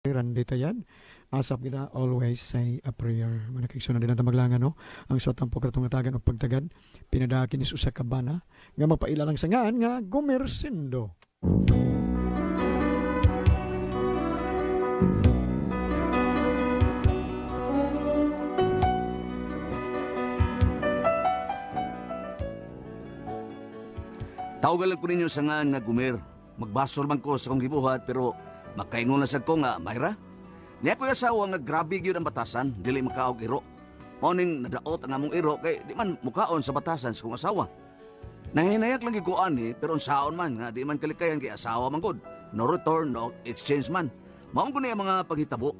Randy Tayan. Asap kita, always say a prayer. Manakigsunan din ang maglangan, no? Ang suwat ang pagkatong atagan o pagtagad, pinadakin is usa ka bana, nga mapaila lang sangaan nga Gumersindo. Tawagan lang ko ninyo sa nga nga Gumer. Magbasol man ko sa kong gibuhat pero makaingon na sad ko nga Mayra. Niya ko'y asawa nga grabe gyud ang batasan, dili makaog iro. Mao ning nadaot ang among iro kay di man mukaon sa batasan sa kong asawa. Nahinayak lang gyud ko ani pero unsaon man nga di man kalikayan kay asawa man gud. No return, no exchange man. Mao man gud ni ang mga paghitabo.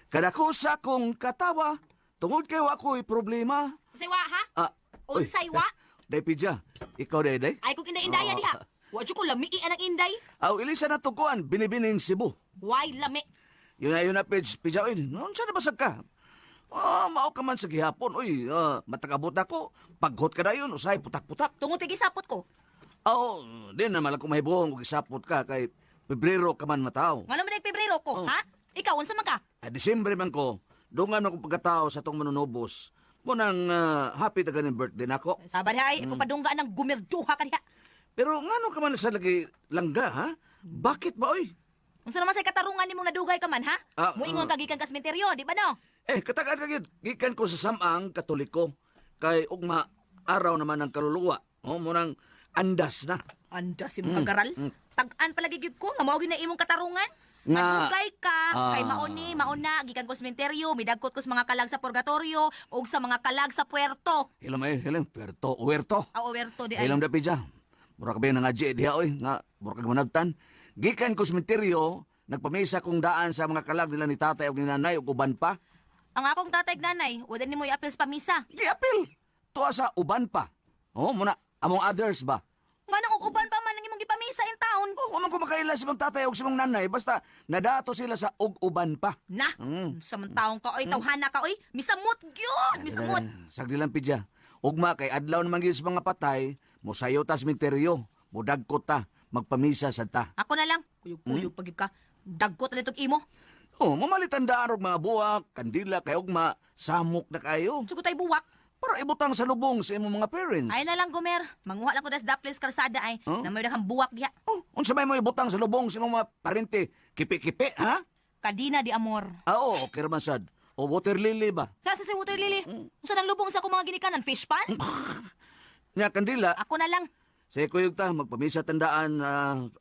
Kada ko sa kong katawa, tungod kay wa ko'y problema. Unsay wa ha? Ah, uy, Unsay wa? Day pidya, ikaw day day. Ay kung inday-indaya Oo. diha. Wa jud ko lami anang inday. Aw, ilisa na tukuan, binibining Cebu. Why lami? Yun na, Pidge, Pidya, oy, noon siya nabasag ka? Ah, mao ka man sa gihapon, oy, matakabot ako. Paghot ka na yun, usay, putak-putak. Tungod kay gisapot ko. Aw, di na malang kumahibuhong kung isapot ka, kay Pebrero ka man matao. Ngano man Pebrero ko, Oh. ha? Ikaw unsa man ka? Ah, Disyembre man ko, dungan akong pagkatao sa tong manunubos. Mo nang happy ta ganing birthday nako. Saba diha ay, ako padunggaan ng gumerduha ka diha. Pero ngano ka man sa lagi langga, ha? Bakit ba, oy? Unsa naman say katarungan nimong nadugay ka man, ha? Ah, Muingon ka gikan ka sementeryo, di ba no? Eh, katagaan ka gyud. Gikan ko sa Samang Katoliko kay ugma araw naman ang kaluluwa. Oh, mo nang andas na. Andas imong kagaral. Tag-an palagi gyud ko nga mao gyud na imong katarungan. Nga- Nadugay ka kay Ah. mao ni mao na gikan ko sementeryo, midagkot ko sa mga kalag sa purgatorio ug sa mga kalag sa puerto. Hilom ay, hilom, puerto, uwerto. Aw puerto di ay. Hilom da pidya. Mura ka ba yung nangadji diha oy, nga mura ka manabtan. Gikan ko sa sementeryo, nagpamisa kong daan sa mga kalag nila ni tatay ug ni nanay ug uban pa. Ang akong tatay ug nanay, wala nimo iapil sa pamisa. Giapil. Tuwa sa uban pa. Oh, muna among others ba? Nga nang uban pa man ang imong gipamisa in town. Oh, wa man ko makaila sa mga tatay ug sa mga nanay basta nadato sila sa ug uban pa. Na, sa man taong ka oy, tawhana ka oy, misamot gyud, misamot. Sagdi lang pidya. Ugma kay adlaw naman gyud sa mga patay, mosayo ta sa sementeryo, modagkot ta, magpamisa sad ta. Ako na lang, kuyog-kuyog pag gyud ka. Dagkot na nitong imo. Oh, mamalitan daan og mga buwak, kandila kay ugma, samok na kayo. Sugo tay buwak. Para ibutang sa lubong sa imong mga parents. Ay na lang Gomer, manguha lang ko das daples kalsada ay. Huh? Na may daghang buwak diha. Oh, unsa may mo ibutang sa lubong sa imong mga parente? Kipi-kipi, ha? Kadina di amor. Ah, oo, okay ra man sad. O water lily ba? Sa sa si water lily. Unsa nang lubong sa akong mga ginikanan fish pan? Nya kandila, Ako na lang. sa kuyog ta magpamisa tandaan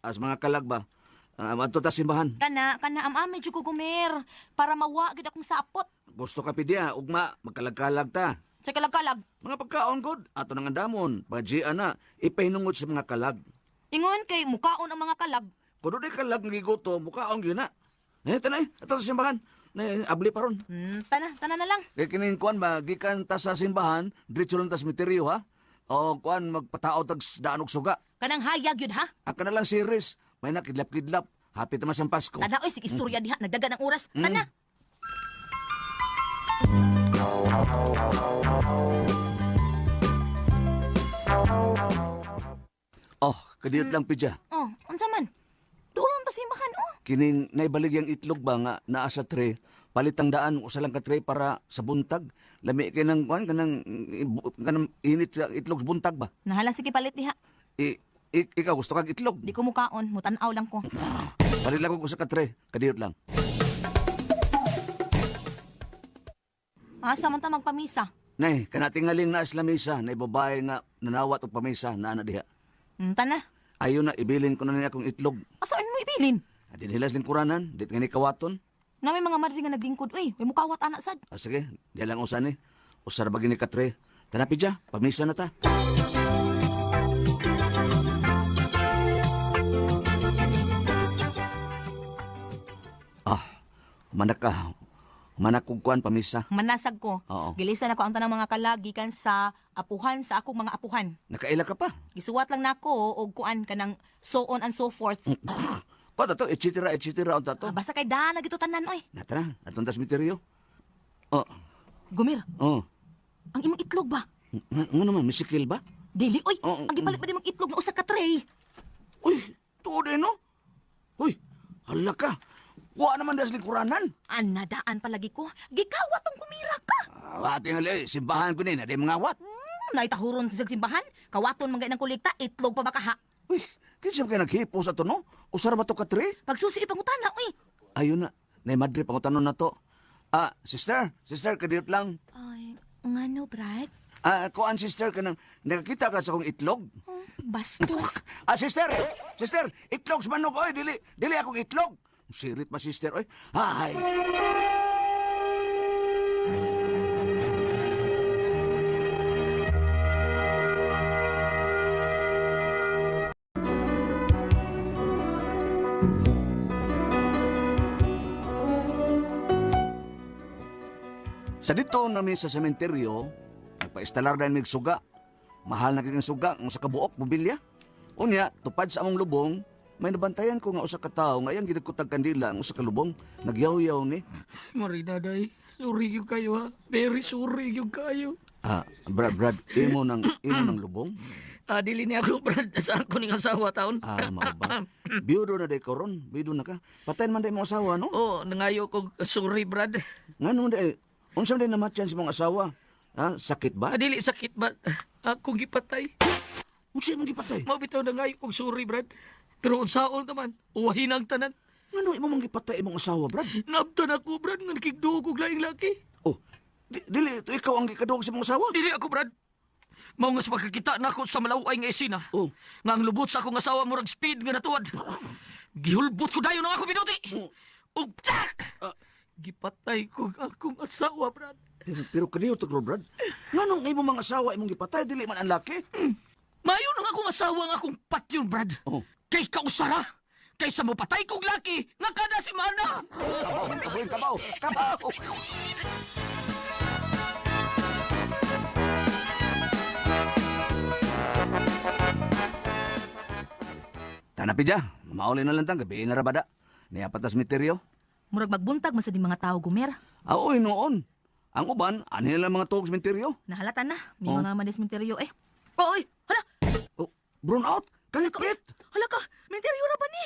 as mga kalag ba. Ah, adto ta simbahan. Kana kana am-ame jud ko Gomer para mawa gid akong sapot. Gusto ka pidya, ugma magkalag-kalag ta. Sa kalag-kalag. Mga pagkaon god, ato nang andamon, bajian na, ipahinungod sa mga kalag. Ingon kay mukaon ang mga kalag. Kung doon kalag nga giguto, mukaon gyud na. Eh, tanay, ato sa simbahan. Na, abli pa ron. Tana, tana na lang. Kay kining kuan ba, gikan ta sa simbahan, diretso lang ta sa sementeryo, ha? O kuan, magpatao tag daan og suga. Kanang hayag yun ha. Aka na lang series, may nakidlap-kidlap. Happy naman sa Pasko. Tana oy, sige istorya diha, nagdagan ang oras. Tana. Oh, kadiyot lang pidya. Oh, unsa man? Doon lang ta simbahan oh. Kining naibaligyang itlog ba nga naa sa tray, palitang daan usa lang ka tray para sa buntag. Lami kay nang kuan kanang kanang init sa itlog sa buntag ba? Nahala sige palit diha. I, ikaw gusto kag itlog. Di ko mukaon, mutan-aw lang ko. Palit lang ko sa ka tray, kadiyot lang. Asa man ta magpamisa? Nay, kanatingaling na sa lamisa, nay babae nga nanawat og pamisa naa na diha. Tana. Ayon na ibilin ko na niya akong itlog. Asa man mo ibilin? Dinhilas lingkuranan, dit nga ni kawaton. Na may mga madre nga naglingkod oy, way mukawat ana sad. Ah, sige, di lang usan ni. Usar ba gini ka tray? Tana pidya, pamisa na ta. Ah, humanak ka. Humanak kog kuan pamisa. Manasag ko. Oo. Gilisan ako ang tanang mga kalag gikan sa apuhan sa akong mga apuhan. Nakaila ka pa. Gisuwat lang nako og kuan kanang so on and so forth. Kuan to, et cetera, et cetera, unta to. Ah, basta kay dana gito tanan oy. Natara, atong tas misteryo. Oh, Gumir, oh. ang imong itlog ba? Nga naman, misikil ba? Dili oy, Oo, ang gipalit ba nimong itlog nga usa ka tray? Uy, tuod eh, no? Uy, hala ka. Wa naman das lingkuranan. Anadaan palagi ko. Gikawa tong kumira ka. Ah, tingali, simbahan ko ni, na di mga wat. Naitahuron sa simbahan. Kawaton man ng kolekta, itlog pa baka ha. Uy, kinsa man kay naghipo sa to, no? Usara ba to ka tre? Pagsusi ipangutana, uy. Ayun na, nay madre pangutanon na to. Ah, sister, sister, kadiyot lang. Ay, ngano, Brad? Ah, kuan sister kanang nakakita ka sa akong itlog. Oh, bastos. Ah, sister, sister, itlog sa manok oy, dili dili akong itlog. Sirit ba sister oy? Hay. Sa dito nami sa sementeryo, nagpaistalar na mig suga. Mahal na kayong suga ang sa kabuok, mobilya. Unya, tupad sa among lubong, may nabantayan ko nga usa ka tawo nga iyang gidagkutag kandila ang usa ka lubong, nagyaw-yaw ni. Marina, day. Sorry yung kayo, ha. Very sorry yung kayo. Ah, Brad, Brad, imo nang lubong. Ah, dili niya ako, Brad. Sa ako ning asawa taon. Ah, mao ba? Biyudo na day koron, biyudo na ka. Patayin man day mong asawa, no? Oh, nangayo ko. Sorry, Brad. Ngano man day? Unsa man day namatyan sa mong asawa? Ha, sakit ba? Ah, dili sakit ba? Ako gipatay. Unsa imong gipatay? Mao bitaw nangayo kog sorry, Brad. Pero unsaon naman, uwahin ang tanan. Ngano imo mang gipatay imong asawa, Brad? Nabtan ako, Brad, nga nakigduo kog laing laki. Oh, dili ito ikaw ang gikaduog sa imong asawa? Dili ako, Brad. Mao nga sa pagkakita nako sa malaway nga esina. Oh. Nga ang lubot sa akong asawa murag speed nga natuwad. Gihulbot ko dayon ang akong binuti. Ug tsak! Gipatay ko ang akong asawa, Brad. Pero kaniyo to, Brad. Nganong imong mga asawa imong gipatay dili man ang laki? Mayo nang akong asawa nga akong patyon, Brad. Oh. Kay kausara. Kaysa mopatay kog laki nga kada semana. Kabaw, kabaw, kabaw, kabaw. Tanapi dya, mauli na lang tang gabi na rabada. Niya patas misteryo. Murag magbuntag man sa di mga tao, Gumer. Ah, oy, noon. Ang uban, ano nila mga tuog sa misteryo? Nahalata na. May Oh. mga man misteryo eh. Oh, oy, hala, Oh, brown out, kalikit. hala ka. Misteryo ra ba ni?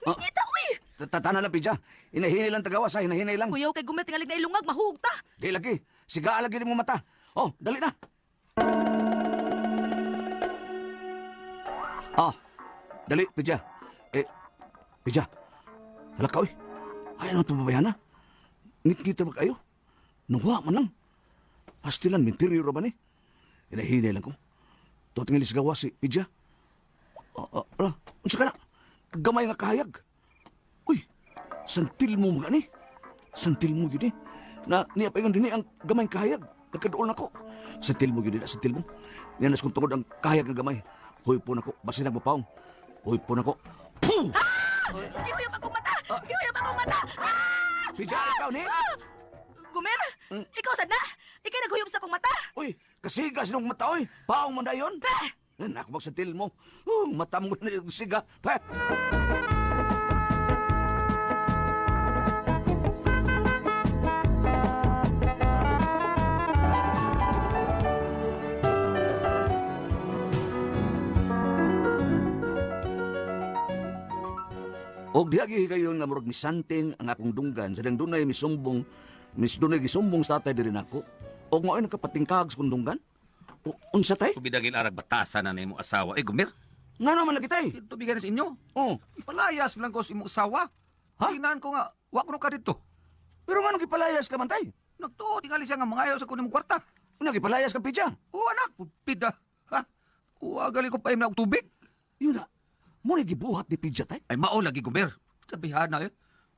Ah. Ngita, uy. Tatana lang pidya. Inahinay lang tagawas ha, hinahinay lang. Kuyaw kay Gumer tingalig na ilungag, mahug ta. Di lagi, siga lagi ni mo mata. Oh, dali na. Ah, dali, pidya. Eh, pidya. Hala ka, oy. Ay, ano itong babayana? Ngit-ngita ba kayo? Nuha man lang. Pastilan, minteryo ra ba ni? Inahinay lang ko. Tuwa tingali sa gawas si pidya. Ah, ah, ala, unsa ka na? Gamay nga kahayag. Uy, santil mo mga ni. Santil mo yun eh. Na niya pa yun din ang gamay kahayag. Nagkadoon ako. Santil mo yun eh, santil mo. Niya nas kong tungod ang kahayag ng gamay. Huy po nako, basin nagpapaong. Huy po nako. Puh! Gihuyop akong mata! Gihuyop akong mata! Ah! Pidya, ikaw ni! Gumer, ikaw sad na? Ikaw naghuyop sa akong mata? Uy, kasigas nung mata, oy. Paong man dayon. Peh! Yan, ako magsantil mo. Oh, mata mo na yung siga. Peh! Og diha gyud kayo nga murag misanting ang akong dunggan sa dunay misumbong mis dunay gisumbong sa tatay diri nako. Og mao'y nakapatingkag sa kong dunggan. O, unsa tay? Tubidagin arag batasan na na imong asawa. Eh, Gumir, Ngano man lagi tay? tubigan na sa inyo. Oh, Palayas lang ko sa imong asawa. Ha? Tingnan ko nga, wa ko ka dito. Pero ngano gipalayas ka man tay? Nagtuo, tingali siya nga mangayaw sa kuning kwarta. Una gipalayas ka pidya. O anak, pupida. Ha? Wa gali ko pa na og tubig. Yun na. Mo ni gibuhat ni pidya tay. Ay mao lagi Gumir. Sabihan na eh.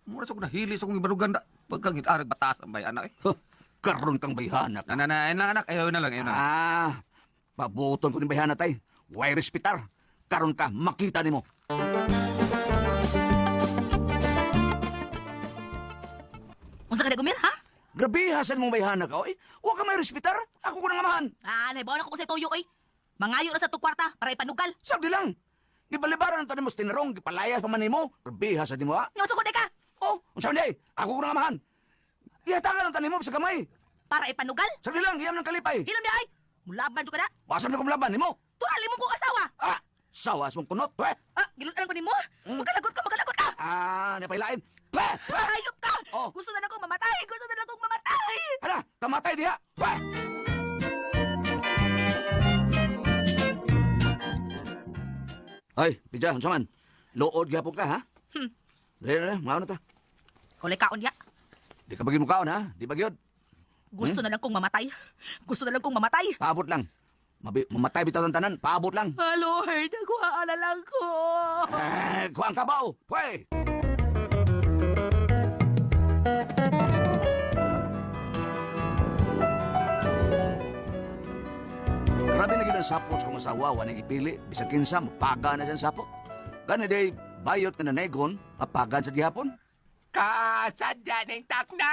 Mura sa ko nahili sa kong ibarugan na. Pagkangit arag batasan bay anak eh. Huh, karon kang bayhana ka. Na na na, na anak, ayaw na lang, ayaw na lang. Ah, pabuton ko ni bayhana tay. Way respitar. Karon ka makita nimo. Unsa ka na, Gumer, ha? Grabe hasan mong bayhana ka oy. Wa ka may respitar. Ako ko nang amahan. Ah, nahibaw na ko sa tuyo, oy. Mangayo ra sa kwarta para ipanugal. Sabdi lang. Gibalibaran ang tanim mo sa tinarong, gipalayas pa man nimo. Grabe hasan nimo ha. Nga sugod ka Oh, unsa man day? Ako ko nang amahan. Ihatagan ang tanim mo sa kamay. para ipanugal. Sabdi lang, iyam ng kalipay. Hilom di ay. Mulaban jud ka na. Wasam na kong laban nimo. Turali mo kong asawa. Ah, sawas mong kunot. Eh. Ah, gilutan ko nimo. Magkalagot ka, magkalagot ka. Ah, napailain. Pa! Pa! Hayop ka! Oh. Gusto na lang kong mamatay! Gusto na lang kong mamatay! Hala, kamatay diha. Pa! Ay, Pidya, unsa man? Lood gyapon ka, ha? Dili na, mauna ta. Kulay kaon ya. Di ka bagin mukaon, ha? Di ba gyud? Gusto na lang kong mamatay. Gusto na lang kong mamatay. Paabot lang. Mamatay bitaw ang tanan, paabot lang. Ah, Lord, nakuhaan na lang ko. Eh, kuha ang kabaw. Pwede! Grabe na gid ang sapot sa kong asawa, wa nang ipili. Bisag kinsa, mapaga na siyang sapot. Gani day, bayot nga nanegon, mapagan sa gihapon. Kasadya ng takna!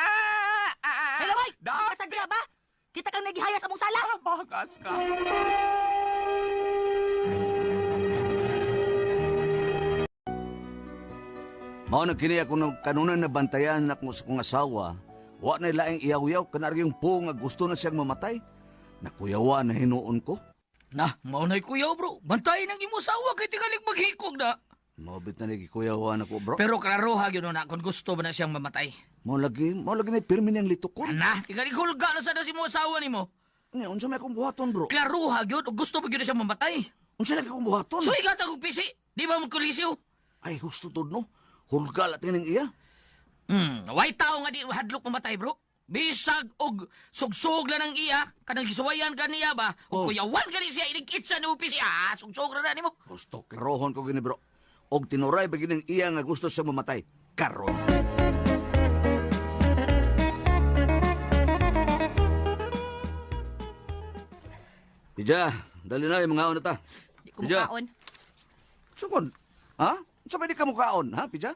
Hello, oy! Kasadya ba? Kita kang nagihaya sa mong sala. Bagas ka. Mao na kini ako nung kanunan na bantayan na kung sa kong asawa, wa na laing iyaw-iyaw, kanari yung po nga gusto na siyang mamatay. Nakuyawa na hinuon ko. Na, mao na'y kuyaw bro. Bantayin ang imo sawa kay tingalig maghikog na. Maubit na nagikuyawa na ko, bro. Pero klaroha gyud na kung gusto ba na siyang mamatay. Mao lagi na pirmi niyang litukon. Na, tingalig hulga na sa na si mo asawa nimo. Nya, unsa may akong buhaton, bro? Klaroha gyud ug gusto ba gyud na siyang mamatay. Unsa lagi akong buhaton? So igatag og pisi, di ba magkulisyo? Ay, husto tod, no? Hulga la tingin iya. Way tao nga di hadlok mamatay, bro. Bisag og sugsug lang ang iya, kanang gisuwayan ka niya ba, Oh. o kuyawan ka ni siya, inig-itsa ni upisi, ah, sugsug ra na nimo. Husto, klarohon ko gini, bro. Og tinuray ba gini ang iya nga gusto siya mamatay? Karon. Ija, dali na yung mga una ta. Di ko mukaon. Sugod. Ha? Unsa ba di ka mukaon, ha, Pija?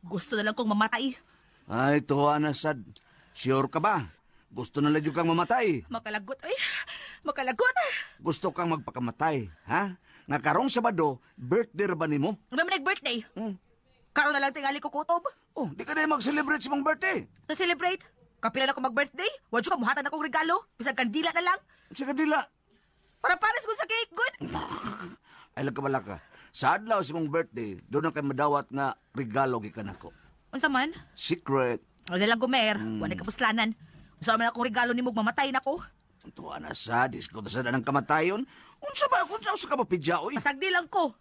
Gusto na lang kong mamatay. Ay, tuwa na sad. Sure ka ba? Gusto na lang yung kang mamatay. Makalagot, ay. Makalagot. Gusto kang magpakamatay, ha? Nga karong Sabado, birthday ra ba nimo? Ano man nag-birthday? Hmm. Karon na lang tingali ko kutob. Oh, di ka na mag-celebrate sa mong birthday. To celebrate. Kapila na ko mag-birthday. Wa jud ka muhatag akong regalo. Bisag kandila na lang. Sa kadila. Para pares ko sa cake, good. Ay, lang kabala ka. Sa adlaw sa mong birthday, doon ang kay madawat nga regalo gikan ako. Unsa man? Secret. Wala lang gumer. Wala kapuslanan. Unsa man akong regalo nimo mamatay na ko. Tuwa na sa, disko na sa ng kamatayon. Unsa ba, kung sa ka mapidya, oy. Pasagdi lang ko.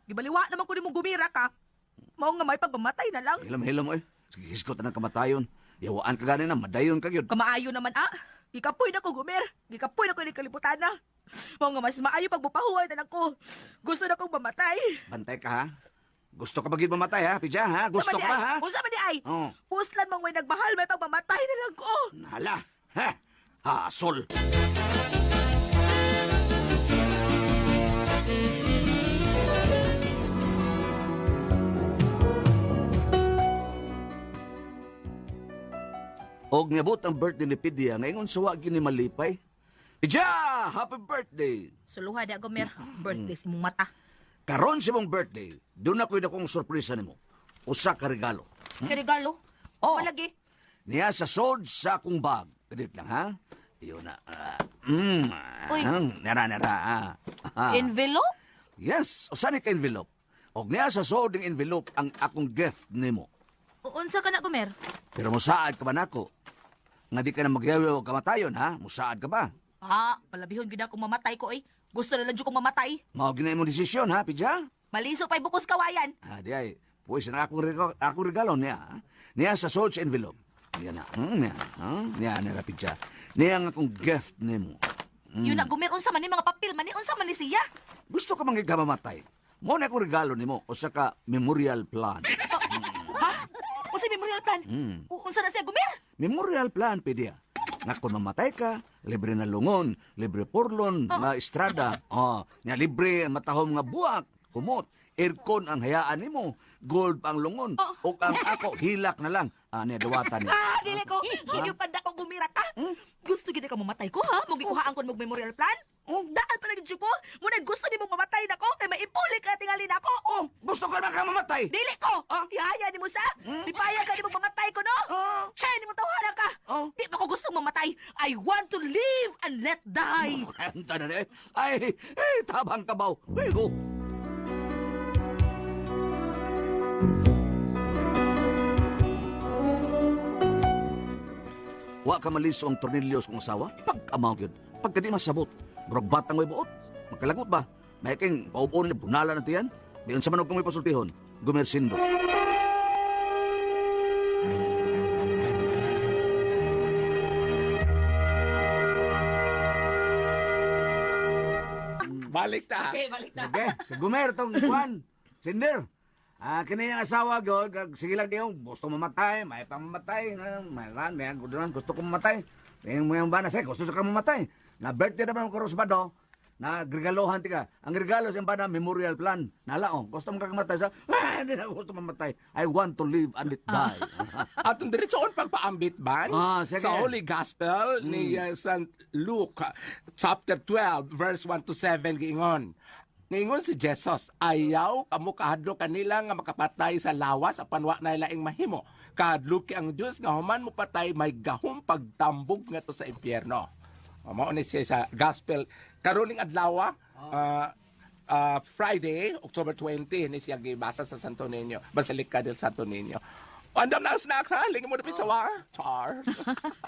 Gibaliwa naman ko nimo gumira ka. Mao nga may pagmamatay na lang. Hilam-hilam, oy. Sige, hisko ta ng kamatayon. Yawaan ka gani na, madayon ka yun. Kamaayo naman ah. Gikapoy na ko gumer. Gikapoy na ko ni kalibutan na. Mao nga mas maayo pagbupahuway na lang ko. Gusto na kong mamatay. Bantay ka, ha? Gusto ka ba gyud mamatay, ha? Pidya, ha? Gusto Sama ka di ba, ay. ha? Unsa man di ay? Oh. Puslan mong may nagmahal, may pagmamatay na lang ko. Hala, ha? Hasol. Og niabot ang birthday ni Pidya, ngayon sa wag ni malipay. Pidya! Happy birthday! Suluha da gomer. Birthday sa imong mata. Karon sa mong birthday, doon ako'y nakong sorpresa nimo. Usa ka regalo. Kay regalo. Oh. Malagi. Niya sa sod sa akong bag. Kadit lang, ha? Iyon na. Uy. Nara, nara. Ah. Ah. Envelope? Yes, usa ni ka envelope. Og niya sa sod ng envelope ang akong gift nimo. Unsa ka na gomer? Pero musaad ka ba nako? Nga di ka na magyaw kamatayon, ha? Musaad ka ba? Ah, palabihon gid ako mamatay ko eh. Gusto na lang jud kong mamatay. Mao gina imong desisyon, ha, Pidya? Maliso pa'y bukos kawayan. Ah, di ay. Puwes na akong regalo, akong regalo niya. Ha? Niya sa sod sa envelope. Niya na. Niya. Ha? Niya, niya, Pidya. Niya ang akong gift nimo. Yun na gumer unsa man ni mga papel man ni unsa man ni siya. Gusto ka man mamatay. Mo na akong regalo nimo usa ka memorial plan. Ha? Unsa memorial plan? Unsa na siya gumer? Memorial plan pwede. Nga kung mamatay ka, libre na lungon, libre porlon, nga estrada, oh, nga libre ang matahom nga buwak, kumot, aircon ang hayaan nimo, gold pa ang lungon, ug ang ako hilak na lang. Ah, niya dawatan niya. Ah, dili ko. Hindi pa ko gumira ka. Gusto gid ka mamatay ko ha? Mugi kuhaan kon mo memorial plan? Daan pa na gid ko. Muna gusto nimo mamatay nako kay maipuli ka tingali nako. Oh, gusto ka na ka mamatay? Dili ko. Ah. Ihaya nimo sa. Ipaya ka nimo mamatay ko no? Ah. Chay nimo tawhana ka. Oh. Di pa ko gustong mamatay. I want to live and let die. Ang tanan eh. Ay, eh, tabang kabaw. Ay, go. Wa ka maliso ang tornilyo sa kong asawa, pagkamaw gyud. Pagka di masabot, murag batang way buot. Magkalagot ba? May king paupon ni bunala na tiyan. Di unsa man og kumoy pasultihon. Gumersindo. Balik ta. Okay, balik na. Okay, sa Gumer tong Juan, Sinder. Ah, kini ang asawa gyud, sige lang kayo, gusto mamatay, may pamamatay, may ran, may gusto ko mamatay. Yung mga bana say, gusto sa ka mamatay. Na birthday naman ko sa bado, na regalohan ti ka. Ang regalo sa bana memorial plan. Nala oh, gusto mo kakamatay sa, ah, hindi na gusto mamatay. I want to live and let die. Atong diretsoon pagpaambit ban Ah, sige. sa Holy Gospel ni St. Luke chapter 12 verse 1 to 7 giingon. Niingon si Jesus, ayaw kamo kahadlok kanila nga makapatay sa lawas apan wa na laing mahimo. Kahadloki ang Dios nga human mo patay may gahom pagtambog ngadto sa impyerno. Mao ni siya sa gospel karon ning adlaw Friday, October 20 ni siya gibasa sa Santo Niño, Basilica del Santo Niño. Andam na ang snacks ha, lingin mo dapit sa wa. Charles.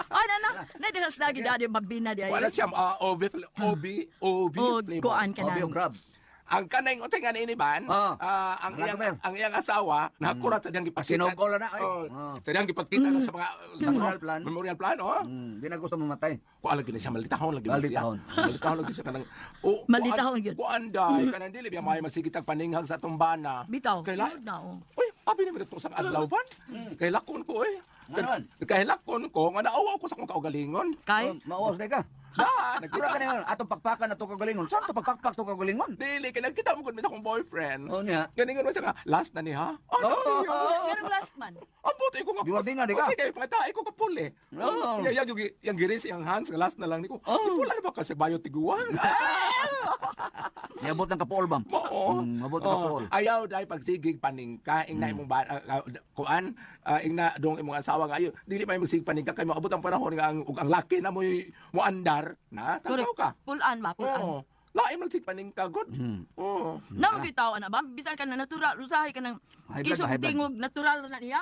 Ay, na, na. Na, di lagi dadi mabina di ay. Wala siya OB OB OB O, flavor. kuan ka na. Obi og crab. Ang kanay unsay nga ni ban, Ah. ang Ang iyang Gomer. ang iyang asawa nakurat sa diyang gipakita. Sinugol na, ay. Oh, Ah. sa diyang gipakita na sa mga sa Memorial plan. Memorial plan, oh. Di na gusto mamatay. Kuan lagi ni siya malitahon lagi ni siya. Malitahon. Malitahon lagi siya kanang oh, Malitahon gyud. Kuan day kanang dili biya may masigit ang paninghag sa tumbana. Bitaw. Kay la- Tinuod na, oh. Uy, abi ni mo sa adlaw ban. Kay lakon ko eh. Nganon? Kay lakon ko nga naawa ko sa akong kaugalingon. Kay? Oh, Mauwas na ka. Da, Mura nagkita ka na yun. Atong pakpakan na to kagalingon. Saan to pagpakpak to kagalingon? Dili kay nagkita mo gud mi sa akong boyfriend. Oh, niya. Ganingon mo siya nga last na ni ha. Oh, Oh. siya. Ganun last man. Ang buti ko nga. Giwardingan, di ka? Oh, sige, pangitae ko kapuli. Oo. Oh. Yang yang giris yang hands nga last na lang ni ko. Oh. Ipula na ba ka sa bayo tiguan? Niabot ng kapuol bam. Oo. Mabot ng kapuol. Ayaw dahil pagsigig paningka ing na imong kuan ing na dong imong asawa nga ayo dili may magsigig paningka kay moabot ang panahon nga ang ug ang laki na mo'y moandar na tanaw ka. Pulaan ba? Pulaan. Oo. Lain man sig paningka god. Oo. Na bitaw ana ba? Bisan ka na natural, usahay ka ng High blood kisog ba, high blood? tingog natural na niya.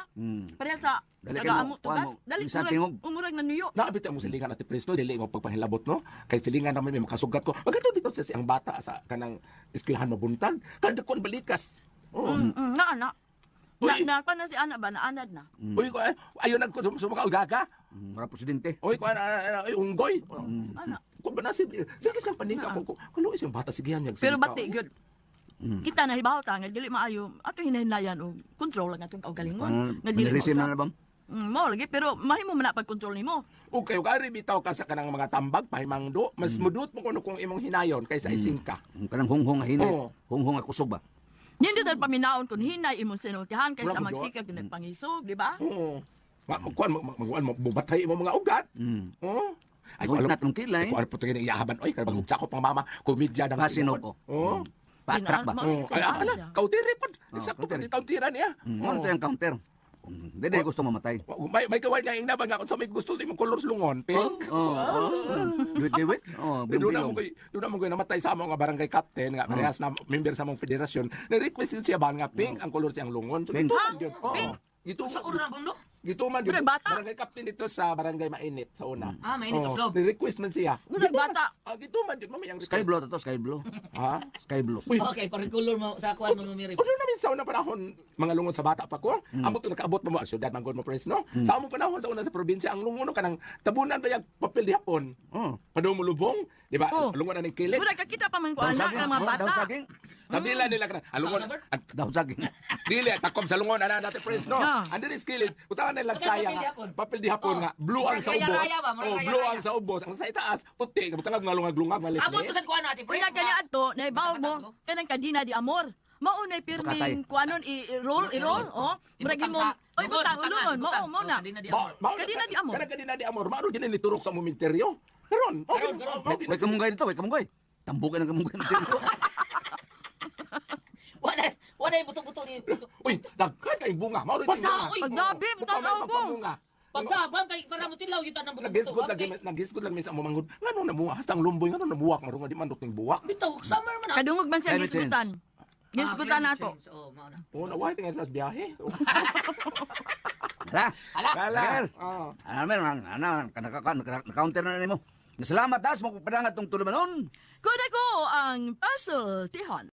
Pareha sa Dali taga kay mo, amo kuan tugas. mo, Dali isa murag- tingog. umurag na niyo. Naabit ang silingan ati Presto, dili mo pagpahilabot no. Kay silingan naman may makasugat ko. Magadto bitaw siya ang bata sa kanang eskwelahan mabuntag. Kada kon balikas. Oo. Na ana. Na Uy. na pa na si ana ba na anad na. Uy, ko ayo nag sumaka gaga. Mura presidente. Uy, ko ana ay unggoy. Ana. Ko ba na si sige sang panika ko. Kulo isang bata sige yan Pero bati gyud. Kita na hibaw ta nga dili maayo ato hinahinayan og control lang atong kaugalingon. Nga dili Manirisim mausap. na na bam. Mao lagi pero mahimo man na pag-control nimo. Okay, ug ari bitaw ka sa kanang mga tambag pahimangdo, mas mudot mo kuno kung imong hinayon kaysa isingka. Kanang hunghong nga hinay. Oo. Hunghong nga kusog ba. Nindot sa paminaon kun hinay imong sinultihan kaysa Wala mo doon. magsikag mm. pangisog, di ba? Oo. Kuan magkuan mo mga ugat. Oo. Ay, Huwag na itong kilay. Ko alam po tingin iyahaban oy kay bagong ko pang mama komedya ng Pasino ko. Oo. Patrak ba? Mao Oo. Ay, ala, kautiri pod. Eksakto kautiri. pa kautira niya. Ano to yung counter? Hindi na gusto mamatay. May kaway nga ingna ba nga kung sa may gusto sa imong color lungon, pink. Oh, oh. Duwit duwit. Oh, Doon na bilong. mo koy, doon na mo koy namatay sa amo nga barangay captain nga parehas na member sa among federasyon. Na-request yun siya ba nga pink ang color siyang lungon. So, Pink. Gito man yun. Oo. Pink? Gito Sa una bang no? Gito man yun. Murag bata. Barangay captain dito sa barangay Mainit sa una. Ah, Mainit, Oo. Oslob. Ni-request man siya. Murag Gito man- bata. Ah, gito man yun. Mamaya ang Sky request. blue to, sky blue. Ha? Sky blue. Uy. Okay, parang color mo sa kuan mo numiri. Ano namin sa unang panahon, mga lungon sa bata pa ko, amot to nakaabot pa mo, ang syudad manggod mo pres, no? Sa among panahon sa una sa probinsya, ang lungon no, kanang tabunan ba yung papel di hapon? Oh. Padung mo lubong, di ba? Oh. Lungon na ng kilid. Murag kakita pa man ko Daw anak saging. ng mga Oh, bata. Daw saging. Tabila nila kanang ang lungon. Sa- ang- Daw saging. Dili takom sa lungon ana natin pres no. Yeah. Ang dili kilid, utangan nila Kasi saya papel di nga. hapon. Papel di hapon Oh. nga blue ang sa Murag ubos. raya-raya ba? Murag Oh, blue raya-raya. ang sa ubos, ang sa itaas puti, butangag nga lungag-lungag Abot mo malis. sa kuan natin, pre. Unya kanya adto naibaw mo kanang kadina di amor. Maunay Pakatay. pirming kuanon i-roll i-roll oh. Murag Ibutang mo sa- oy butang ulungon mo mo na. Kadina di amor. Kanang kadina di amor, maro gini niturok sa momenteryo. Karon, okay, Karon, karon. Way kamunggay dito, way kamunggay. Tambukan ang kamunggay. Wala, wala yung buto-buto ni. Uy, daghan kay bunga. Mao rin Wala, uy. Pagdabi, tanaw ko. Bunga. Pagkabang kay para mo tilaw yung tanang buto-buto. Nagisgod lagi, nagisgod lang minsan mo manghud. Ngano namuha hasta ang lumboy ngano namuwak maron nga di man ning buwak. Bitaw, summer man. ah. Kadungog man siya Climate change. gisgutan. Gisgutan Ah, nato. climate change. Oh, mao na. Oh, naway tingay sa biyahe. Hala. Hala. Hala. Oh. Ano meron? Ano, naka-counter na nimo. Salamat ha, sa mga padangat tong tulumanon. Kuna ko ang puzzle, Tihon.